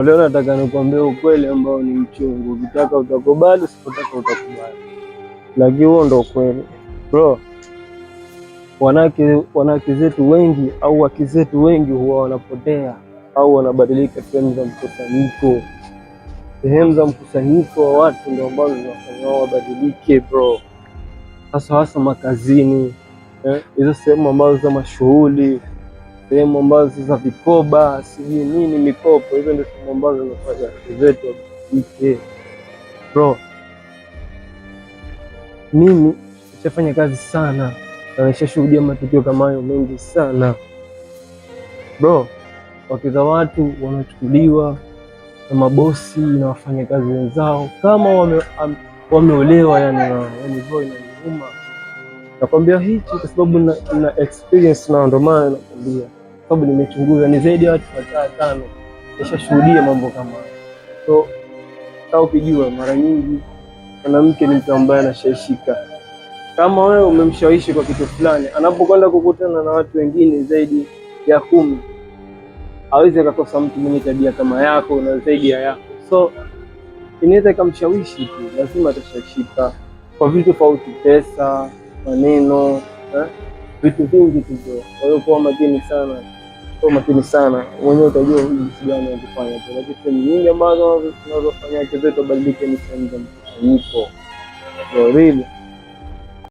Leo nataka nikwambie ukweli ambao ni mchungu. Ukitaka utakubali, usipotaka utakubali, lakini huo ndo ukweli bro. Wanawake zetu wengi au wake zetu wengi huwa wanapotea au wanabadilika sehemu za mkusanyiko. Sehemu za mkusanyiko wa watu ndio ambao zinawafanya wao wabadilike bro, hasa hasa makazini, hizo sehemu ambazo za mashughuli, sehemu ambazo za vikoba, sijui nini, mikopo. Hizo ndio sehemu ambazo zinafanya wake zetu wabadilike bro. Mimi nishafanya kazi sana na nishashuhudia matukio kama hayo mengi sana bro. Wake za watu wanachukuliwa na mabosi na wafanyakazi wenzao kama wameolewa, yani yani bro, inaniuma. Nakwambia hichi kwa sababu na experience nao, ndio maana nakwambia, sababu nimechunguza ni zaidi ya watu watano tano, nishashuhudia mambo kama hayo. So kama ukijua, mara nyingi mwanamke ni mtu ambaye anashawishika. Kama wewe umemshawishi kwa kitu fulani, anapokwenda kukutana na watu wengine zaidi ya 10, hawezi akakosa mtu mwenye tabia kama yako na zaidi ya yako. So inaweza ikamshawishi tu, lazima atashawishika kwa vitu tofauti, pesa, maneno, eh, vitu vingi tu bro. Kwa hiyo kuwa makini sana, kuwa makini sana, mwenyewe utajua jinsi gani ya kufanya tu, lakini sehemu nyingi ambazo tunazofanya wake zetu wabadilike ni sehemu za mkusanyiko bro, really.